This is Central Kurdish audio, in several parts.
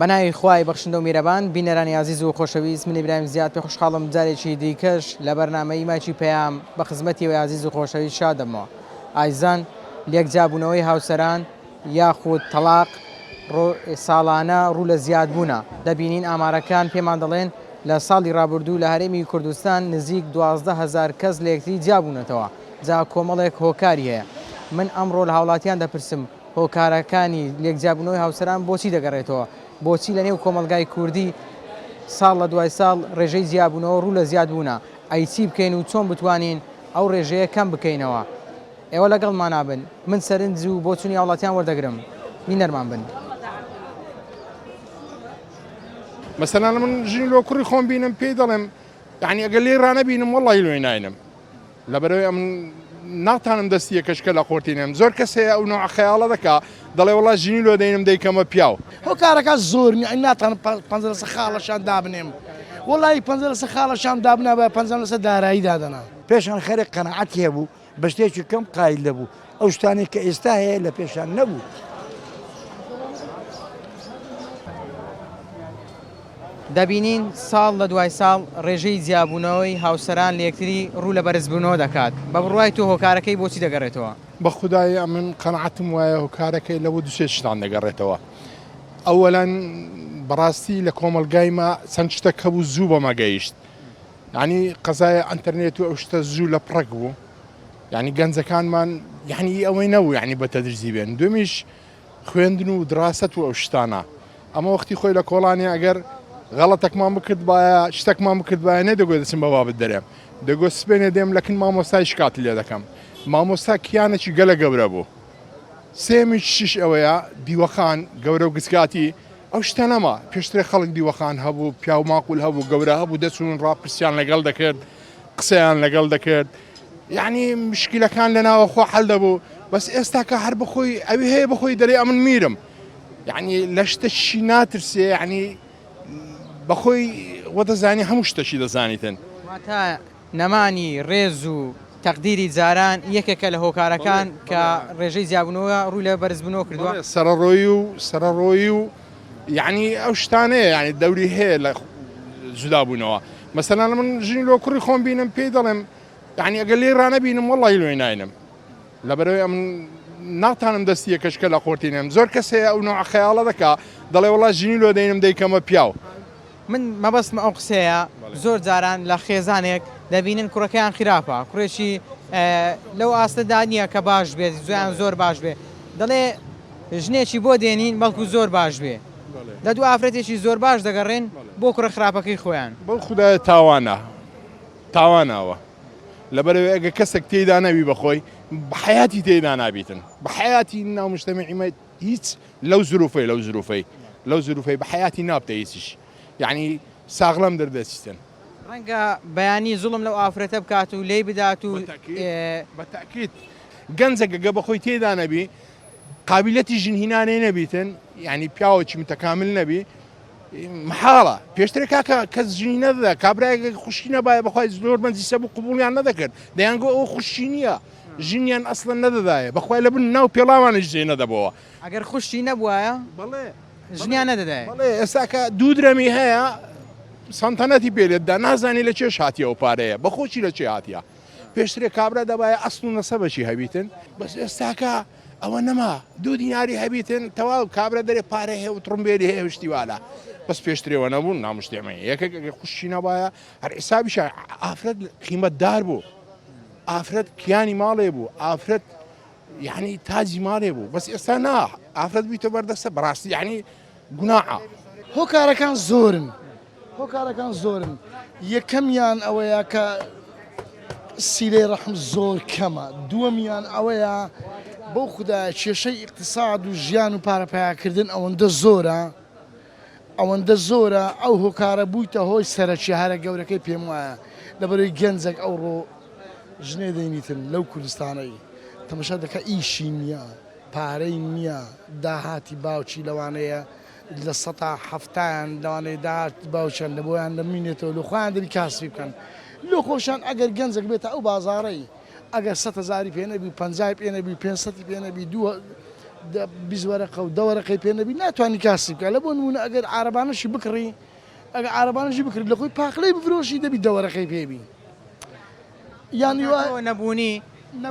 بەناوی خوای بەخشندە و میرەبان بینەرانی ئازیز و خۆشەویست من ئیبراهیم زیاد پێ خۆشحاڵم جارێکی دیکەش لە بەرنامەی مایکی پەیام بە خزمەتی ئێوەی ئازیز و خۆشەویست شاد دەبمەوە ئازیزان لێک جیابوونەوەی هاوسەران یاخود تەڵاق ساڵانە ڕوو لە زیادبوونە دەبینین ئامارەکان پێمان دەڵێن لە ساڵی ڕابردوو لە هەرێمی کوردستان نزیک 12 هەزار کەس لە یەکتری جیابوونەتەوە جا کۆمەڵێک هۆکاری هەیە من ئەمڕۆ لە هاوڵاتیان دەپرسم هۆکارەکانی لێکجیابوونەوەی هاوسەران بۆچی دەگەڕێتەوە؟ بۆچی لەنێو کۆمەڵگای کوردی ساڵ لە دوای ساڵ ڕێژەی جیابوونەوە ڕوو لە زیادبوونە؟ ئەی چی بکەین و چۆن بتوانین ئەو ڕێژەیە کەم بکەینەوە؟ ئێوە لەگەڵمانا بن، من سەرنج و بۆچوونی هاوڵاتیان وەردەگرم. بینەرمان بن. مەسەلەن من ژنی لۆ کوڕی خۆم بینم پێی دەڵێم یعنی ئەگەر لێی ڕانەبینم وەڵی لۆی ناینم لەبەرئەوەی ئەمن ناتانم دەستی یەکەشکە لە قۆرتینێم زۆر کەس هەیە ئەو نوعە خەیاڵە دەکا دەڵێ وەڵا ژنی لۆ دەینم دەیکەمە پیاو. هۆکارەکان زۆرن یەعنی ناتانم پەنجە لەسەر خاڵەشان دابنێم وەڵایی پەنجە لەسەر خاڵەشان دابنابایە پەنجەم لەسەر دارایی دادەنا. پێشان خەرێک قەناعەتی هەبوو بە شتێکی کەم قایل دەبوو ئەو شتانەی کە ئێستا هەیە لە پێشان نەبوو. دەبینین ساڵ لە دوای ساڵ ڕێژەی جیابوونەوەی هاوسەران لە یەکتری ڕوو لە بەرزبوونەوە دەکات، بە بڕوای تۆ هۆکارەکەی بۆچی دەگەڕێتەوە؟ بە خودای ئەمن قەناعەتم وایە هۆکارەکەی لەوە دوو سێ شتان دەگەڕێتەوە ئەوەلەن بەڕاستی لە کۆمەڵگای ما چەند شتەک هەبوو زوو بەمە گەیشت یعنی قەزای ئەنتەرنێت و ئەو شتە زوو لە پڕەک بوو یعنی گەنجەکانمان یعنی ئەوەی نەبوو یعنی بە تەدریجی بێن دومیش خوێندن و دراسەت و ئەو شتانە ئەمە وەختی خۆی لە کۆڵانێ ئەگەر غەڵەتەکمان بکردبایە شتەکمان بکردبایە نەدەگۆ دەچم بە بابت دەرێم دەگۆ سبێنێ دێم لە کن مامۆستای شکات لێ دەکەم مامۆستا کیانێکی گەلە گەورە بوو سێمیش شیش ئەوەیە دیوەخان گەورە و گسکاتی ئەو شتە نەما پێشترێ خەڵک دیوەخان هەبوو پیاو ماقول هەبوو گەورە هەبوو دەچوون ڕاپرسیان لەگەڵ دەکرد قسەیان لەگەڵ دەکرد یعنی مشکلەکان لە ناوەخۆ حل دەبوو بەس ئێستاکە هەر بخۆی ئەوی هەیە بخۆی دەرێ ئەمن میرم یعنی لە شتەشی ناترسێ یعنی بەخۆی وەدەزانی هەموو شتەکی دەزانیتن. واتە نەمانی ڕێز و تەقدیری جاران یەکێکە لە هۆکارەکان کە ڕێژەی جیابوونەوە ڕووی لە بەرزبوونەوە کردووە. سەرەڕۆیی و سەرەڕۆیی و یعنی ئەو شتانەیە یعنی دەوری هەیە لە جودابوونەوە مەسەلەن من ژنی لۆ کوڕی خۆم بینم پێی دەڵێم یعنی ئەگەر لێی ڕانەبینم وەڵی لۆی ناینم لەبەرەوەی ئەمن ناتانم دەستی یەکەشکە لە قۆرتینێم زۆر کەس هەیە ئەو نوعە خەیاڵە دەکا دەڵێ وەڵا ژنی لۆ دەینم دەیکەمە پیاو. من مەبەستم ئەو قسەیە زۆر جاران لە خێزانێک دەبینن کوڕەکەیان خراپە کوڕێکی لەو ئاستەدا نییە کە باش بێت زۆیان زۆر باش بێت دەڵێ ژنێکی بۆ دێنین بەڵکو زۆر باش بێ لە دوو ئافرەتێکی زۆر باش دەگەڕێن بۆ کوڕە خراپەکەی خۆیان. بەو خودایە تاوانە تاوانەوە لەبەرئەوەی ئەگەر کەسێک تێیدا نەبی بەخۆی بە حەیاتی تێیدا نابیتن بە حەیاتی ناو مجتەمەعی مە هیچ لەو زروفەی لەو زروفەی لەو زروفەی بە حەیاتی نابتە هیچیش یعنی ساغلەم دەردەچیتن. ڕەنگە بەیانی زوڵم لەو ئافرەتە بکات و لێی بدات و. بە تەئکید گەنجێک گە بەخۆی تێیدا نەبی قابیلەتی ژن هینانەی نەبیتن یعنی پیاوەکی متەکامل نەبی محاڵە پێشتر کاکە کەس ژنی نەدەدا کابرایەک خوشکی نەبایە بەخوای زۆر مەجلیسە بوو قبوڵیان نەدەکرد دەیانگۆ ئەو خوشکی نییە ژنیان ئەسڵەن نەدەدایە بەخوای لە بن ناو پێڵاوانیش جێ نەدەبەوە. ئەگەر خوشکی نەبوایە بەڵێ ژنیان نەدەدایە. بەڵێ ئێستا کە دوو درەمی هەیە سەنتەنەتی پێ لێددا نازانی لە چێش هاتیە ئەو پارەیە بەخۆشی لە چێ هاتیە پێشترێ کابرا دەبایە ئەسڵ و نەسەبەکی هەبیتن بەس ئێستاکە ئەوە نەما دوو دیناری هەبیتن تەواو کابرا دەرێ پارە هەیە و تڕمبێلی هەیە و شتی والە بەس پێشترێوە نەبوون نامشتێمە یەکێک ئەگەر خوشکی نەبایە هەر حیسابیشە ئافرەت قیمەتدار بوو ئافرەت کیانی ماڵێ بوو ئافرەت یعنی تاجی ماڵێ بوو بەس ئێستا نا ئافرەت بیتە بەردەستە بەڕاستی یعنی گوناعە. هۆکارەکان زۆرن هۆکارەکان زۆرن یەکەمیان ئەوەیە کە سیلەی ڕەحم زۆر کەمە دووەمیان ئەوەیە بەو خودایە کێشەی ئیقتساد و ژیان و پارە پەیاکردن ئەوەندە زۆرە ئەوەندە زۆرە ئەو هۆکارە بوویتە هۆی سەرەکی هەرە گەورەکەی پێم وایە لەبەرەوەی گەنجێک ئەوڕۆ ژنێ دەینیتن لەو کوردستانەی تەمەشا دەکا ئیشی نییە پارەی نییە داهاتی باوکی لەوانەیە لە سەتا حەفتایان لەوانەیە داهاتی باوکیان لە بۆیان دەمینێتەوە لۆ خۆیان دەبی کاسبی بکەن لۆ خۆشیان ئەگەر گەنجێک بێتە ئەو بازاڕەی ئەگەر سەد هەزاری پێ نەبی و پەنجای پێ نەبی و پێنج سەتی پێ نەبی دوو. 20 وەرەقە و دە وەرەقەی پێ نەبی ناتوانانی کاسی بکە لە بۆ نمونە ئەگەر عربانەشی بکڕی ئەگەر عربانەشی بکڕی لە خۆی پاقلەی بفرۆشی دەبی دە وەرەقەی پێبی یانی وا نەبوونی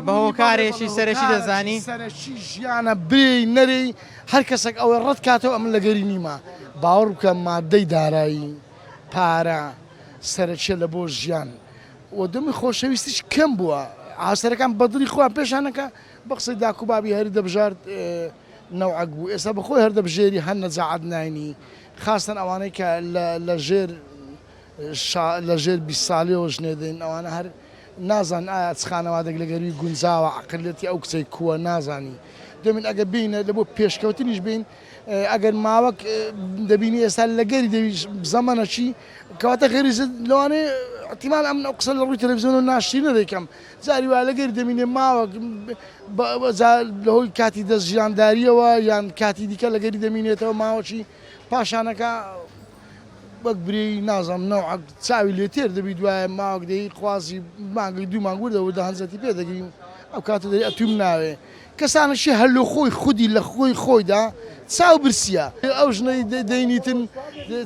بە هۆکارێکی سەرەکی دەزانی؟ سەرەکی ژیانە برێی نەرێی هەر کەسێک ئەوەی ڕەت کاتەوە ئەمن لەگەری نیمە باوەڕ بکە مادەی دارایی پارە سەرەکیە لە بۆ ژیان و دەمی خۆشەویستیش کەم بووە هاوسەرەکان بەدڵی خۆیان پێشانەکە بە قسەی داک و بابی هەری دەبژارد نەوعەک بوو ئێستا بەخۆی هەردەبژێری هەر نەجاعەت ناینی خاستەن ئەوانەی کە لە ژێر شا لە ژێر 20 ساڵیەوە ژنێ دێن ئەوانە هەر نازان ئایا چ خانەوادێک لە گەروی گونجاوە عەقلیەتی ئەو کچەی کووە نازانی دەمین ئەگەر بینە لە بۆ پێشکەوتنیش بین ئەگەر ماوەک دەبینی ئێستا لەگەری دەوی زەمەنەکی کەواتە غەریزە لەوانەیە احتیمال ئەمن ئەو قسە لە ڕووی تەلەڤیزیۆنەوە ناشرینە دەیکەم جاری وایە لەگەری دەمینێ ماوەک لە هۆی کاتی دەست ژیانداریەوە یان کاتی دیکە لەگەری دەمینێتەوە ماوەکی پاشانەکە وەک برێی نازانم نەوعەک چاوی لێ تێر دەبی دوایە ماوەک دەی خوازی مانگی دوو مانگ وردە وردە هەنجەتی پێ دەگری ئەو کاتە دەری ئەتوم ناوێ کەسانەشی هەر لۆ خۆی خودی لە خۆی خۆیدا چاو برسیە ئەو ژنەی دەینیتن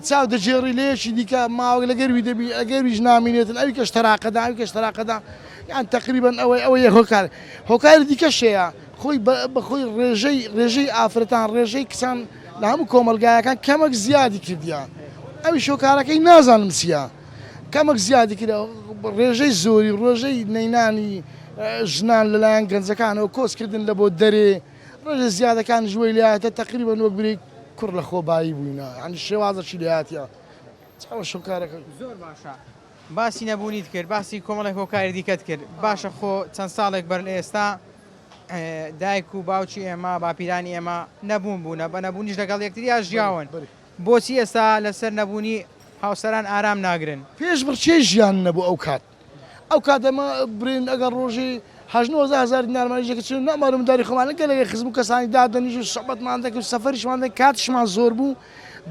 چاو دەگێڕی لە یەکی دیکە ماوەک لە گەروی دەبی ئەگەرویش نامینێتن ئەوی کەش تەراقەدا ئەوی کەش تەراقەدا یان تقریبا ئەوەی ئەوە یە هۆکار هۆکاری دیکەش هەیە خۆی بەخۆی ڕێژەی ڕێژەی ئافرەتان ڕێژەی کچان لە هەموو کۆمەڵگایەکان کەمەک زیادی کردیە ئەویش هۆکارەکەی نازانم چییە کەمەک زیادی کرد ڕێژەی زۆری ڕۆژەی نەینانی ژنان لەلایەن گەنجەکانەوە کۆچکردن لە بۆ دەرێ ڕێژە زیادەکان ژوەی لاتە تقریبا وەک برێ کوڕ لە خۆبایی بووینە ینی شێوازەکی لاتە چاوە شۆکارەکە زۆر باشە باسی نەبوونیت کرد باسی کۆمەڵێک هۆکاری دیکەت کرد باشە خۆ چەند ساڵێک بەر لە ئێستا دایک و باوکی ئێمە باپیرانی ئێمە نەبوون بوونە بە نەبوونیش لەگەڵ یەکتریا ژیاون بۆچی ئێستا لەسەر نەبوونی هاوسەران ئارام ناگرن؟ پێشبڕکێی ژیان نەبوو ئەو کات ئەو کات ئێمە برێن ئەگەر ڕۆژی هەشت نۆزدە هەزار دینارمان ئیش دەکرد چون نەمار و منداری خۆمان گەلێک خزم و کەسانی دادەنیشت و سوحبەتمان دەکرد و سەفەریشمان دەکرد کاتیشمان زۆر بوو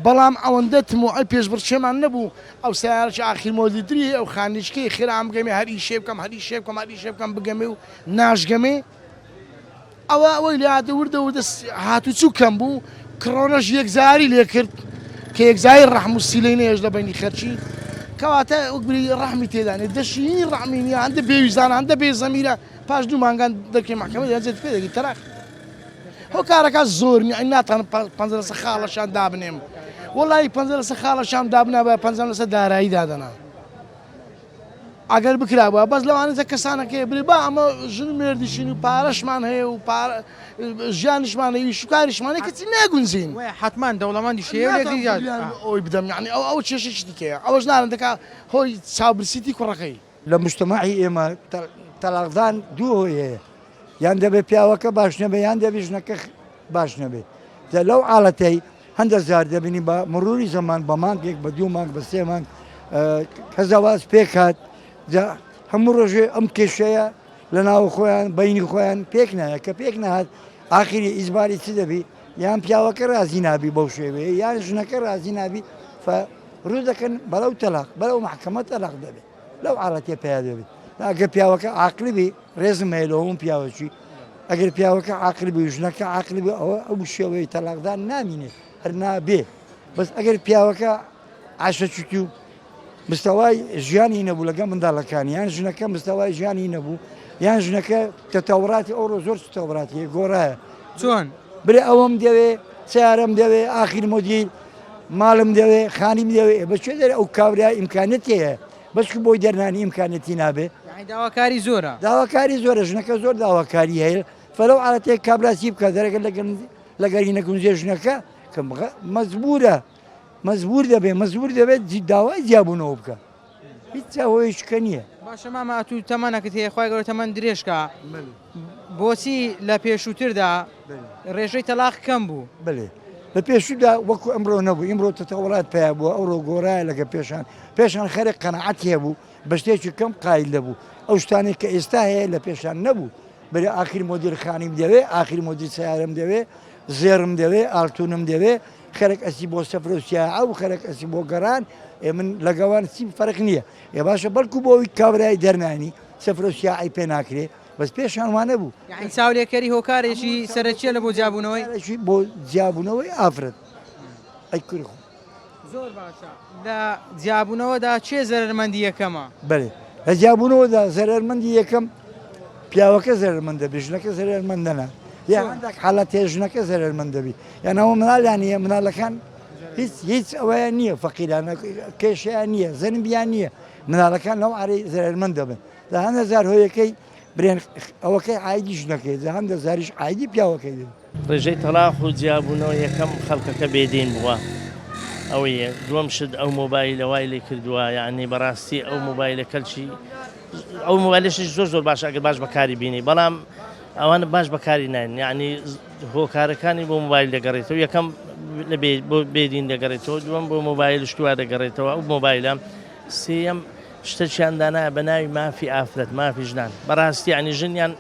بەڵام ئەوەندە تموعی پێشبڕکێمان نەبوو ئەو سەیارەکی ئاخیر مۆدیلتری هەیە ئەو خانیچکەی خێرا بگەمێ هەر ئیشێ بکەم هەر ئیشێ بکەم هەر ئیشێ بکەم بگەمێ و ناشگەمێ ئەوە ئەوەی لێهاتە وردە وردە هاتوچوو کەم بوو کڕۆنەش یەکجاری لێکرد کە یەکجاری ڕەحم و سیلەی نەهێشت لە بەینی خەرکی کەواتە وەک بری ڕەحمی تێدانێ دەشینی ڕەحمی نییە هەندە بێویژدانە هەندە بێ زەمیرە پاش دوو مانگان دەرکەی مەحکەمە دەرجێت پێ دەگی تەلاق هۆکارەکان زۆر نیە ئەی ناتوانم پەنجە لەسەر خاڵەشان دابنێم وەڵی پەنجە لەسەر خاڵەشان دابنابایە پەنجەم لەسەر دارایی دادەنا ئەگەر بکرابا بەس لەوانەیە کەسانەکەی برێ با ئەمە ژن و مێردیشین و پارەشمان هەیە و پارە ژیانیشمان هەیە و شوکاریشمان هەیە کەچی ناگونجین. وایە حەتمان دەوڵەمەندیش هەیە و لێکدی زیاد. ئەوەی بدەم یانی ئەو ئەو کێشەیەکی دیکەیە ئەوەش نارن دەکا هۆی چاوبرسیتی کوڕەکەی. لە موجتەمەعی ئێمە تەلاقدان دوو هۆی هەیە یان دەبێ پیاوەکە باش نەبێ یان دەبێ ژنەکە باش نەبێ جا لەو عاڵەتەی هەندە جار دەبینی بە مروری زەمان بە مانگێک بە دوو مانگ بە سێ مانگ کە زەواج پێک هات جا هەموو ڕۆژێ ئەم کێشەیە لە ناو خۆیان بینی خۆیان پێک نایە کە پێک نەهات ئاخری ئیجباری چ دەبی یان پیاوەکە ڕازی نابی بەو شێوەیە یان ژنەکە ڕازی نابی ف ڕوو دەکەن بەرەو تەلاق بەرەو مەحکەمە تەلاق دەبێت لەو عاڵەتێ پیا دەبێت ئەگە پیاوەکە عاقلی بی ڕێزم هەیە لەوەم پیاوەکی ئەگەر پیاوەکە عاقلی بی و ژنەکە عاقلی بی ئەوە ئەو شێوەی تەلاقدان نامینێ هەر نابێ بەس ئەگەر پیاوەکە عاشەچوت و مستەوای ژیانی نەبوو لەگە منداڵەکان یان ژنەکە مستەوای ژیانی نەبوو یان ژنەکە تەتەوراتی ئەوڕۆ زۆر تەوراتی گۆڕایە چۆن؟ برێ ئەوەم دەوێ سیارەم دەوێ ئاخیر مۆدیل ماڵم دەوێ خانیم دەوێ بە چێ دەرێ ئەو کابرا ئیمکانەتی هەیە بەس بۆی دەرنانی ئیمکانەتی نابێ یانی داواکاری زۆرە. داواکاری زۆرە ژنەکە زۆر داواکاری هەیە فەلەو عادەتێک کابرا چی بکات دەرەگە لەگەر لەگەری نەگونجێ ژنەکە کە مەجبورە مەجبور دەبێ مەجبور دەبێت داوای جیابوونەوە بکە هیچ هۆیەکە نییە. باشە مامە ئەتوو تەمەنەکت هەیە خوای گەورە تەمەن درێژکا بۆچی لە پێشووتردا ڕێژەی تەلاق کەم بوو؟ بەێ لە پێشوودا وەکو ئەمڕۆ نەبوو ئیمڕۆ تەتەوەرات پیا بووە ئەوڕۆ گۆڕایە لەگە پێشان پێشان خەرێک قەنەعەتی هەبوو بە شتێکی کەم قایل دەبوو ئەو شتانەی کە ئێستا هەیە لە پێشان نەبوو بەێ ئاخیر مۆدیل خانیم دەوێ ئاخیر مۆدیل سیارم دەوێ زێڕم دەوێ ئاڵتونم دەوێ خەرک ئەسی بۆ سەفر و سیاعە و خەرک ئەسی بۆ گەڕان ئێ من لەگەوان چی فەرق نییە ئێ باشە بەڵکو بۆ ئەوی کابرای دەرنانی سەفر و سیاعی پێ ناکرێ. بەس پێشان وانە بوو. یانی چاولێکەری هۆکارێکی سەرەکیە لە بۆ جیابوونەوەی؟ هۆکارێکی بۆ جیابوونەوەی ئافرەت ئەی کوری خۆم. زۆر باشە لە جیابوونەوەدا کێ زەرەرمەندی یەکەمە؟ بەلێ لە جیابوونەوەدا زەرەرمەندی یەکەم پیاوەکە زەرەرمەند دەبی ژنەکە زەرەرمەند نەنا یا هەندێک حالەت هەیە ژنەکە زەرەرمەند دەبی یان ئەوە مناڵیان نییە مناڵەکان هیچ هیچ ئەوەیان نییە فەقیرانە کێشیان نییە زەنبیان نییە مناڵەکان لەو عارەی زەرەرمەند دەبن لە هەندە جار هۆیەکەی برێن ئەوەکەی عایدی ژنەکەی لە هەندە جاریش عایدی پیاوەکەی دەبی. ڕێژەی تەڵاق و جیابوونەوە یەکەم خەڵکەکە بێدین بووە ئەوە یەک دووەم شت ئەو مۆبایلە وای لێ کردووە یعنی بەڕاستی ئەو مۆبایلە کەلکی ئەو مۆبایلەشی زۆر زۆر باشە ئەگەر باش بەکاری بینی بەڵام ئەوانە باش بەکاری ناین یعنی هۆکارەکانی بۆ مۆبایل دەگەڕێتەوە یەکەم لە بۆ بێدین دەگەڕێتەوە دووەم بۆ مۆبایل شتوا دەگەڕێتەوە ئەو مۆبایلە سێیەم شتەکیان دانا بە ناوی مافی ئافرەت مافی ژنان بەڕاستی ینی ژنیان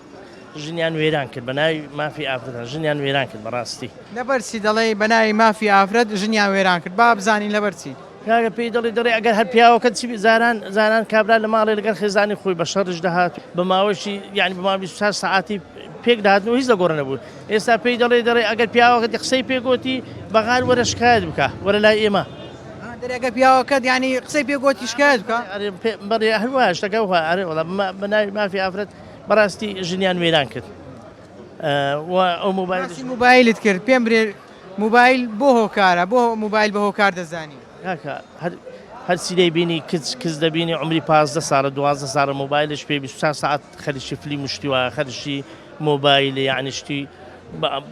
ژنیان وێران کرد بە ناوی مافی ئافرەتان ژنیان وێران کرد بەڕاستی. لەبەر چی دەڵێی بە ناوی مافی ئافرەت ژنیان وێران کرد با بزانین لەبەر چی؟ کاکە پێی دەڵێ دەڵێ ئەگەر هەر پیاوەکە چی زاران زاران کابرا لە ماڵێ لەگەڵ خێزانی خۆی بە شەڕیش دەهات بە ماوەشی یعنی بە ماوەی 24 سەعاتی پێک دەهاتن و هیچ لە گۆڕ نەبوو ئێستا پێی دەڵێ دەڵێ ئەگەر پیاوەکە قسەی پێ گۆتی بەغار وەرە شکایەت بکە وەرە لای ئێمە دەرێ ئەگەر پیاوەکەت یعنی قسەی پێ گۆتی شکایەت بکە ئەرێ بەڵێ هەر وایە شتەکە وایە ئەرێ وەڵا بە ناوی مافی ئافرەت بەڕاستی ژنیان وێران کرد و ئەو مۆبایل باسی موبایلت کرد پێم برێ موبایل بۆ هۆکارە بۆ موبایل بە هۆکار دەزانی؟ کاکە هەر هەرچی دەیبینی کچ کچ دەبینی عمری 15 ساڵە 12 ساڵە مۆبایلش پێ 24 ساعت خەریکی فلیم و شتی وایە خەریکی مۆبایل یعنی شتی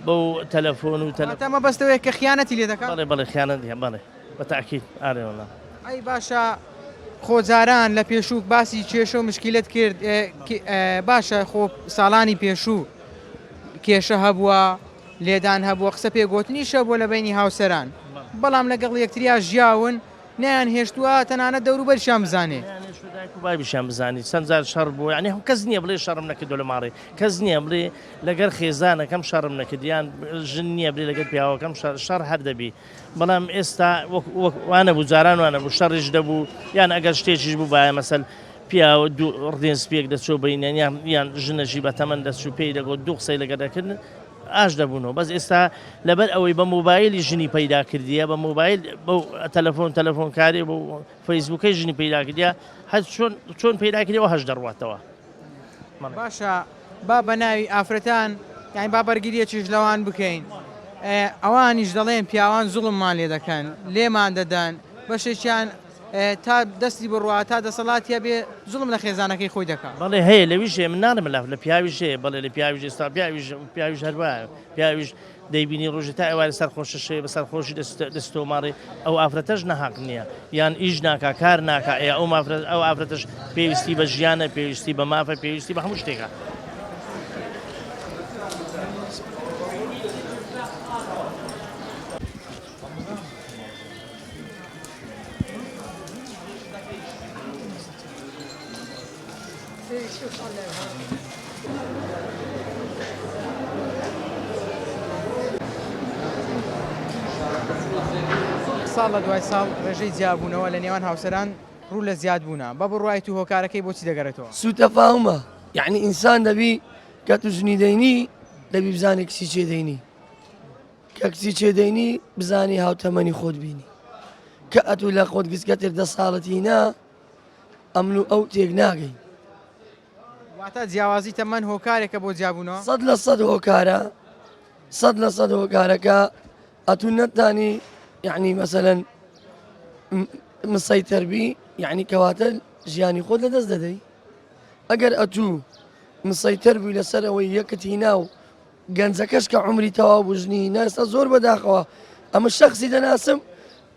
بەو تەلەفۆن و تەلەفۆن واتە مەبەستەوەیە کە خیانەتی لێ دەکات؟ بەڵێ بەڵێ خیانەت بەڵێ بە تاکید ئارێ وەڵا. ئەی باشە خۆ جاران لە پێشوو باسی کێشە و مشکیلەت کرد باشە خۆ ساڵانی پێشوو کێشە هەبووە لێدان هەبووە قسە پێ گۆتنیش هەبووە لە بەینی هاوسەران بەڵام لەگەڵ یەکتریا ژیاون نەیان هێشتووە تەنانەت دەوروبەریشیان بزانێ. نەیان هێشتووە دایک و بابیشیان بزانی چەند جار شەڕ بووە یانی کەس نییە بڵێ شەڕم نەکردووە لە ماڵێ کەس نییە بڵێ لەگەر خێزانەکەم شەڕم نەکرد یان ژن نییە بلێ لەگەر پیاوەکەم شەڕ شەڕ هەر دەبی بەڵام ئێستا وەک وەک وانەبوو جاران وانەبوو شەڕیش دەبوو یان ئەگەر شتێکیش بوو باە مەسەل پیاوە دوو ڕدێن سپیەک دەچۆ بینیان یان یان ژنەشی بە تەمەن دەچوو پێی دەگوت دوو قسەی لەگەر دەکردن ئاش دەبوونەوە بەس ئێستا لەبەر ئەوەی بە مۆبایلی ژنی پەیدا کردیە بە مۆبایل بەو تەلەفۆن تەلەفۆنکاری بۆ فەیسبووکەی ژنی پەیدا کردیە هەر چۆن چۆن پەیدا کردیەوە هەش دەڕواتەوە. باشە با بە ناوی ئافرەتان یانی با بەرگریەکیش لەوان بکەین ئەوانیش دەڵێن پیاوان زوڵممان لێ دەکەن لێمان دەدەن بەشێکیان تا دەستی بڕوا تا دەسەڵاتی هەبێ زوڵم لە خێزانەکەی خۆی دەکا. بەڵێ هەیە لەویش هەیە من ناڵێم لە پیاویش هەیە بەڵێ لە پیاویش ئێستا پیاویش پیاویش هەر وایە پیاویش دەیبینی ڕۆژی تا ئێوارە سەرخۆشە شەوێ بە سەرخۆشی دەستەوە ماڵێ ئەو ئافرەتەش نەهاق نییە یان ئیش ناکا کار ناکا ئێ ئەو مافرەت ئەو ئافرەتەش پێویستی بە ژیانە پێویستی بە مافە پێویستی بە هەموو شتێکە. ساڵ لە دوای ساڵ ڕێژەی جیابوونەوە لە نێوان هاوسەران ڕوو لە زیادبوونە، بە بڕوای تو هۆکارەکەی بۆچی دەگەڕێتەوە؟ سوتەفاهمە یەعنی ئینسان دەبی کە تو ژنی دەینی دەبی بزانی کچی چێ دەینی کە کچی چێ دەینی بزانی هاوتەمەنی خۆت بینی کە ئەتوو لە خۆت گسکەتر دە ساڵت هینا ئەمن و ئەو تێک ناگەین. واتە جیاوازی تەمەن هۆکارێکە بۆ جیابوونەوە؟ 100% هۆکارە 100% هۆکارەکە ئەتوو نەتانی یعنی مەسەلەن مسەیتەر بی یعنی کەواتە ژیانی خۆت لەدەست دەدەی ئەگەر ئەتوو مسەیتەر بووی لەسەر ئەوەی یەکت هینا و گەنجەکەش کە عمری تەواو بوو ژنی هینا ئێستا زۆر بەداخەوە ئەمە شخصی دەناسم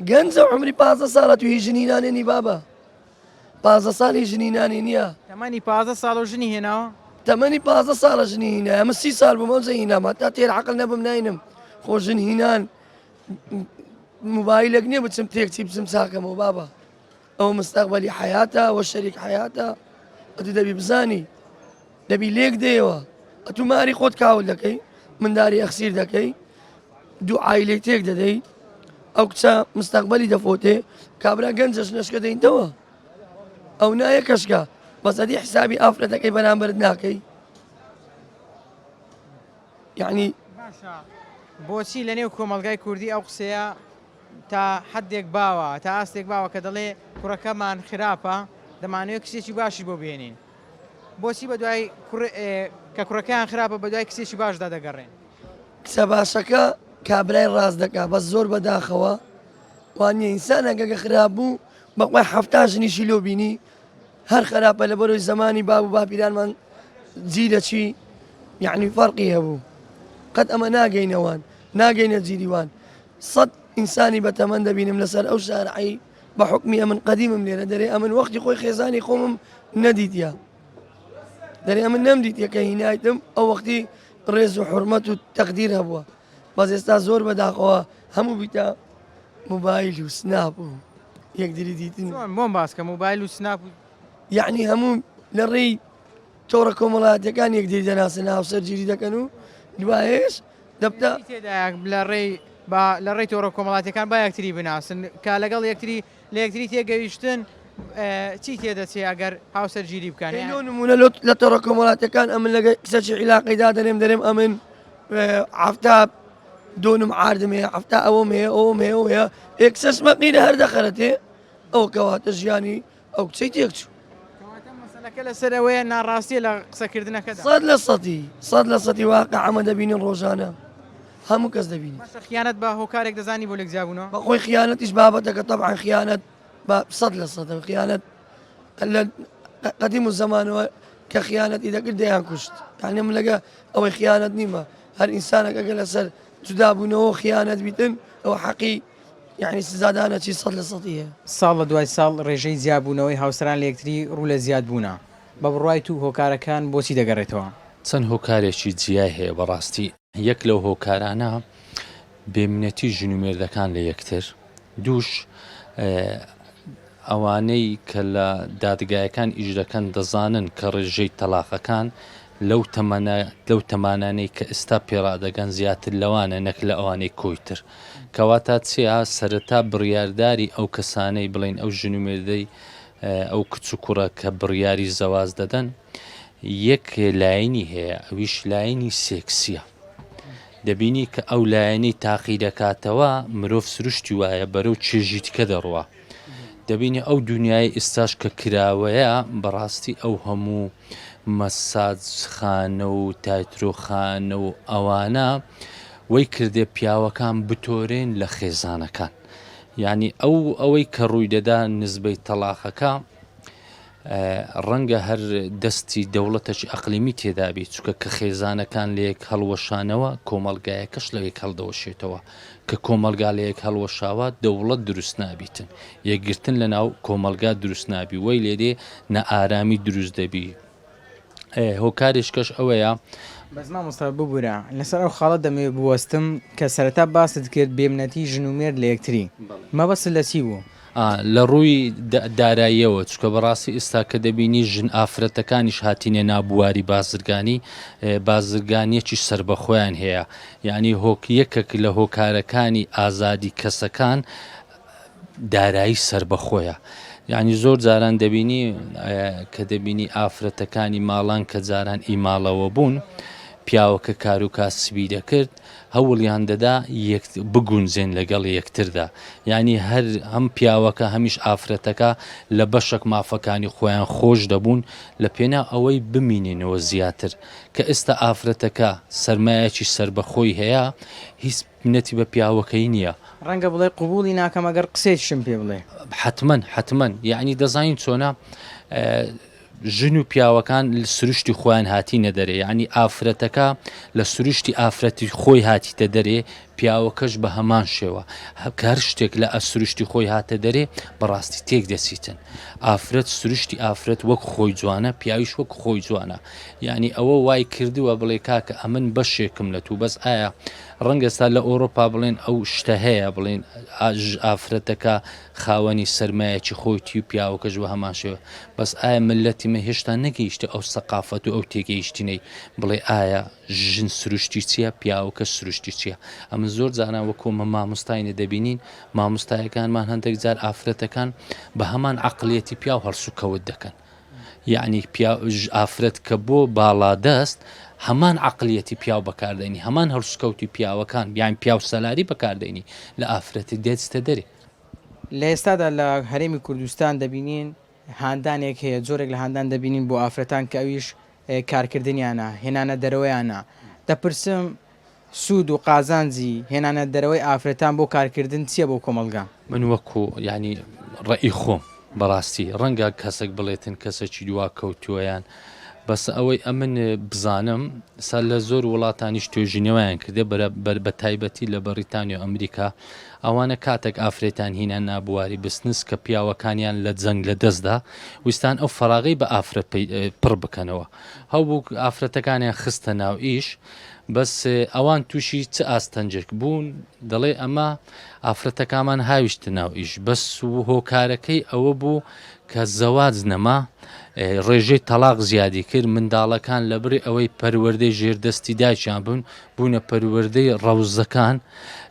گەنجە عمری 15 ساڵە تو هی ژنی نانێنی بابە 15 ساڵی ژنی نانی نییە تەمەنی 15 ساڵ و ژنی هێناوە تەمەنی 15 ساڵە ژنی هینا ئەمە سی ساڵ بووم ئەوجە هینام هەتا تێر عەقڵ نەبم ناینم خۆ ژن هینان موبایلێک نییە بچم تێکچی بچم چاکەمەوە بابە ئەوە مستەقبەلی حەیاتە وە شەریک حەیاتە ئەتو دەبی بزانی دەبی لێک دێەوە ئەتو ماری خۆت کاول دەکەی منداری ئەخسیر دەکەی دوو عیلەی تێک دەدەی ئەو کچە مستەقبەلی دەفۆتێ کابرا گەنجەش نەشکە دەینتەوە ئەو نایە کەشکە بەس ئەدی حسابی ئافرەتەکەی بەرامبەرت ناکەی. یعنی باشە بۆچی لە نێو کۆمەڵگای کوردی ئەو قسەیە تا حدێک باوە تا ئاستێک باوە کە دەڵێ کوڕەکەمان خراپە دەمانەوێت کچێکی باشی بۆ بێنین بۆچی بە دوای کە کوڕەکەیان خراپە بە دوای کچێکی باشدا دەگەڕێن؟ کچە باشەکە کابرای ڕاست دەکا بەس زۆر بەداخەوە وانە ئینسانەکە کە خراپ بوو بەخوای حەفتا ژنیشی لۆ بینی هەر خراپە لە بەرەوەی زمانی باب و باپیرانمان جیلەچی یعنی فەرقی هەبوو قەت ئەمە ناگەینەوان ناگەینە جیریوان سەد ئینسانی بەتەمەند دەبینم لەسەر ئەو شارعی بە حوکمی ئەمن قەدیمم لێرە دەرێ ئەمن وەختی خۆی خێزانی خۆمم نەدیتە دەرێ ئەمن نەمدیتە کە هینایتم ئەو وەختی ڕێز و حرمەت و تەقدیر هەبووە بەس ئێستا زۆر بەداخەوە هەموو بیتە موبایل و سناپ و یەکدری دیتن بۆم باسکە موبایل و سناپ و یعنی هەموو لە ڕێی تۆڕە کۆمەڵاتەکان یەکدری دەناسن هاوسەرگیری دەکەن و دوایش دەبتە تێدایە لە ڕێی با لە ڕێی تۆڕە کۆمەڵاتیەکان با یەکتری بناسن کە لەگەڵ یەکتری لە یەکتری تێگەیشتن چی تێدەچێ ئەگەر هاوسەرگیری بکەن لۆ نمونە لۆ لە تۆڕە کۆمەڵاتیەکان ئەمن لەگە کچەکی عیلاقی دادەنێم دەرێم ئەمن عەفتا دۆنم عاردم هەیە عەفتا ئەوەم هەیە ئەوم هەیە ئەو هەیە ئێکسەس مەقینە هەر دەخەرەتێ ئەو کەواتە ژیانی ئەو کچەی تێکچوو. کەواتە مەسەلەکە لەسەر ئەوەیە ناڕاستیە لە قسەکردنەکەدا. سەد لە سەدی سەد لە سەدی واقع ئەمە دەبینین ڕۆژانە هەموو کەس دەبینی. باشە خیانەت بە هۆکارێک دەزانی بۆ لێک جیابوونەوە؟ بەخۆی خیانەتیش بابەتەکە تەبعەن خیانەت بە سەد لە سەدە خیانەت لە قەدیم و زەمانەوە کە خیانەتی دەکرد دەیان کوشت یعنی من لەگە ئەوەی خیانەت نیمە هەر ئینسانەکە گە لەسەر جودابوونەوە خیانەت بیتن ئەوە حەقی یەعنی سزادانە چی سەد لە سەدی هەیە. ساڵ لە دوای ساڵ ڕێژەی جیابوونەوەی هاوسەران لە یەکتری ڕوو لە زیادبوونە، بە بڕوای تو هۆکارەکان بۆچی دەگەڕێتەوە؟ چەند هۆکارێکی جیای هەیە بەڕاستی یەک لەو هۆکارانە بێمنەتی ژن و مێردەکان لە یەکتر دووش ئەوانەی کە لە دادگایەکان ئیش دەکەن دەزانن کە ڕێژەی تەلاقەکان لەو تەمەنە لەو تەمانانەی کە ئێستا پێڕادەگەن زیاتر لەوانە نەک لە ئەوانەی کۆیتر کەواتە چیە سەرەتا بڕیارداری ئەو کەسانەی بڵێن ئەو ژن و مێردەی ئەو کچ و کوڕە کە بڕیاری زەواج دەدەن یەک لایەنی هەیە ئەویش لایەنی سێکسیە دەبینی کە ئەو لایەنەی تاقی دەکاتەوە مرۆڤ سروشتی وایە بەرەو چێژی تکە دەڕوا دەبینی ئەو دنیای ئێستاش کە کراوەیە بەڕاستی ئەو هەموو مەساجخانە و تایترۆخانە و ئەوانە وەی کردێ پیاوەکان بتۆرێن لە خێزانەکان یعنی ئەو ئەوەی کە ڕووی دەدا نزبەی تەلاقەکە ڕەنگە هەر دەستی دەوڵەتەکی ئەقلیمی تێدابی چونکە کە خێزانەکان لەیەک هەڵوەشانەوە کۆمەڵگایەکەش لەوێک هەڵدەوەشێتەوە کە کۆمەڵگا لەیەک هەڵوەشاوە دەوڵەت دروست نابیتن یەکگرتن لە ناو کۆمەڵگا دروست نابی وەی لێدێ نائارامی دروست دەبی هۆکاریش کەش ئەوەیە. بەس مامۆستا ببورە لەسەر ئەو خاڵە دەمەوێت بوەستم کە سەرەتا باست کرد بێمنەتی ژن و مێرد لە یەکتری مەبەستت لە چی بوو؟ لە ڕووی داراییەوە چونکە بەڕاستی ئیستا کە دەبینی ژن ئافرەتەکانیش هاتینە ناو بواری بازرگانی بازرگانیەکی سەربەخۆیان هەیە یعنی هۆک یەکێک لە هۆکارەکانی ئازادی کەسەکان دارایی سەربەخۆیە یعنی زۆر جاران دەبینی کە دەبینی ئافرەتەکانی ماڵان کە جاران ئیماڵەوە بوون پیاوەکە کار و کاسبی دەکرد هەوڵیان دەدا یەک بگونجێن لەگەڵ یەکتردا یعنی هەر هەم پیاوەکە هەمیش ئافرەتەکە لە بەشەک مافەکانی خۆیان خۆش دەبوون لە پێنا ئەوەی بمینێنەوە زیاتر کە ئێستا ئافرەتەکە سەرمایەکی سەربەخۆی هەیە هیچ منەتی بە پیاوەکەی نییە. ڕەنگە بڵێ قبوڵی ناکەم ئەگەر قسەیەکیشم پێ بڵێ. حەتمەن حەتمەن یەعنی دەزانین چۆنە ژن و پیاوەکان سروشتی خۆیان هاتینە دەرێ یعنی ئافرەتەکە لە سروشتی ئافرەتی خۆی هاتیتە دەرێ پیاوەکەش بە هەمان شێوە کە هەر شتێک لە سروشتی خۆی هاتە دەرێ بەڕاستی تێک دەچیتن ئافرەت سروشتی ئافرەت وەک خۆی جوانە پیاویش وەک خۆی جوانە یعنی ئەوە وای کردووە بڵێ کاکە ئەمن بەشێکم لە تو بەس ئایا ڕەنگە ئێستا لە ئەوروپا بڵێن ئەو شتە هەیە بڵێن ئافرەتەکە خاوەنی سەرمایەکی خۆیتی و پیاوەکەش بە هەمان شێوە بەس ئایا ملەتی مە هێشتا نەگەیشتە ئەو سەقافەت و ئەو تێگەیشتنەی بڵێ ئایا ژن سروشتی چییە پیاوەکە سروشتی چییە ئەمن زۆر جاران وەکو مە مامۆستاینە دەبینین مامۆستایەکانمان هەندێک جار ئافرەتەکان بە هەمان عقلیەتی پیاو هەڵسوکەوت دەکەن. یەعنی پیاو ئافرەت کە بۆ باڵادەست هەمان عەقلیەتی پیاو بەکاردێنی هەمان هەڵسوکەوتی پیاوەکان یان پیاو سەلاری بەکاردێنی لە ئافرەتی دێچتە دەرێ. لە ئێستادا لە هەرێمی کوردستان دەبینین هاندانێک هەیە، جۆرێک لە هاندان دەبینین بۆ ئافرەتان کە ئەویش کارکردنیانە، هێنانە دەرەوەیانە. دەپرسم سوود و قازانجی هێنانە دەرەوەی ئافرەتان بۆ کارکردن چییە بۆ کۆمەڵگا؟ من وەکو یانی ڕەئی خۆم بەڕاستی ڕەنگە کەسێک بڵێتن کەسێکی دواکەوتووە یان بەس ئەوەی ئەمن بزانم سا لە زۆر وڵاتانیش توێژینەوەیان کردێ بە تایبەتی لە بەڕیتانیا و ئەمریکا ئەوانە کاتێک ئافرەتان هینا نابواری بسنس کە پیاوەکانیان لە جەنگ لە دەستدا ویستان ئەو فەراغی بە ئافرەت پڕ بکەنەوە هەبوو ئافرەتەکانیان خستە ناو ئیش بەس ئەوان تووشی چ ئاستەنجێک بوون دەڵێ ئەمە ئافرەتەکامان هاویشتە ناو ئیش بەس و هۆکارەکەی ئەوە بوو کە زەواج نەما ڕێژەی تەلاق زیادی کرد منداڵەکان لە بری ئەوەی پەروەردەی ژێردەستی دایکیان بوون بوونە پەروەردەی ڕەوزەکان